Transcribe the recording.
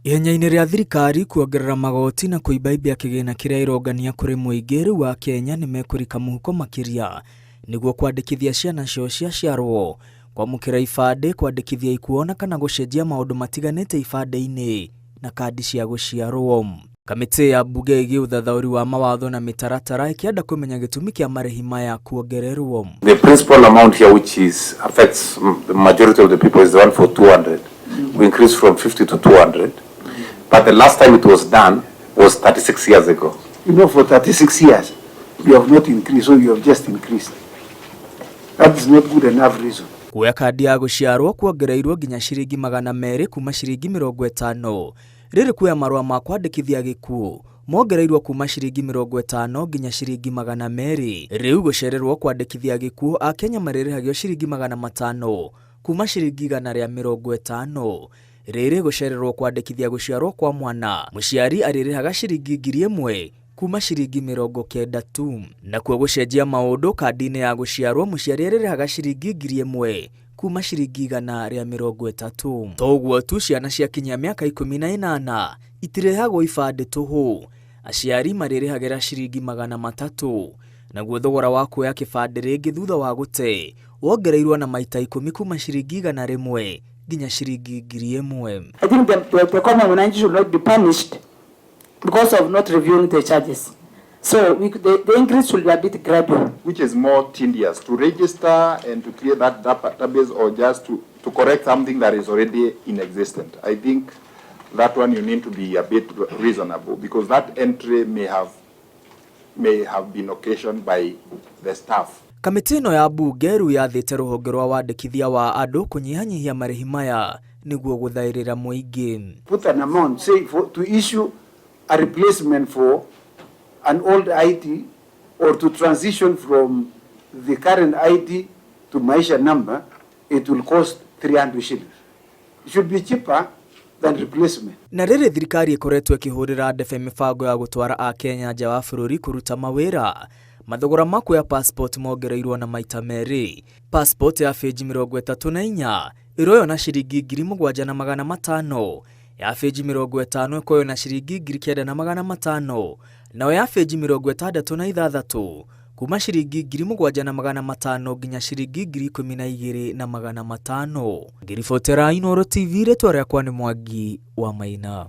Ihenya-inĩ rĩa thirikari kuongerera magoti na kũimbaimbia kĩgĩna kĩrĩa ĩrongania kũrĩ mũingĩ, rĩu Akenya nĩ mekũrika mũhuko makĩria nĩguo kwandĩkithia ciana ciao ciaciarwo, kwamũkĩra ibandĩ, kwandĩkithia ikuũ na kana gũcenjia maũndũ matiganĩte ibandĩ-inĩ na kandi cia gũciarwo. Kamĩtĩ ya mbunge ĩgiĩ ũthathaũri wa mawatho na mĩtaratara ĩkĩenda kũmenya gĩtũmi kĩa marĩhi maya kuongererwo. The principal amount here which is affects the majority of the people is the one for 200. We increased from 50 to 200. But the last time it was done was 36 years ago. For 36 years, you have not increased, so you have just increased. That is not good enough reason. Kuoya kandi ya gũciarwo kuongereirwo nginya ciringi 200 kuma ciringi 50. Rĩrĩ kuoya marũa ma kwandĩkithia gĩkuũ mongereirwo kuma ciringi 50 nginya ciringi 200. Rĩu gũcererwo kwandĩkithia gĩkuũ Akenya marĩrĩhagio ciringi 500 kuma ciringi 150. Rĩrĩ gũcererwo kwandĩkithia gũciarwo kwa mwana mũciari arĩrĩhaga ciringi 1000 kuma ciringi 90 tu. Nakuo gũcenjia maũndũ kandi-inĩ ya gũciarwo mũciari arĩrĩhaga ciringi 1000 kuma ciringi 130. To ũguo tu, ciana ciakinyia mĩaka 18 itirĩhagwo ibandĩ tũhũ, aciari marĩrĩhagĩra ciringi 300. Naguo thogora wa kuoya kĩbandĩ rĩngĩ thutha wa gũte wongereirwo na maita 10 kuma ciringi 100 nginya ciringi 1000. I think the common mwananchi should not be punished because of not reviewing the charges. So the increase should be a bit gradual. Which is more tedious, to register and to create that database or just to correct something that is already in existence? I think that one you need to be a bit reasonable because that entry may have been occasioned by the staff. Kamĩtĩ ĩno ya mbunge rĩu yathĩte rũhonge rwa wandĩkithia wa andũ kũnyihanyihia marĩhi maya nĩguo gũthaĩrĩra mũingĩ. Put an amount, say, to issue a replacement for an old ID or to transition from the current ID to Maisha number, it will cost 300 shillings. It should be cheaper than replacement. Na rĩrĩ thirikari ĩkoretwo ĩkĩhũrĩra ndebe mĩbango ya gũtwara Akenya nja wa bũrũri kũruta mawĩra, mathogora ma kuoya passport mongereirwo na maita merĩ. Passport ya bĩnji 34 ĩroywo na ciringi 7500, ya bĩnji 50 ĩkoywo na ciringi 9500, nayo ya bĩnji 66 kuma ciringi 7500 nginya ciringi 12500. Ngĩribotera Inooro TV, rĩtwa rĩakwa nĩ Mwangi wa Maina.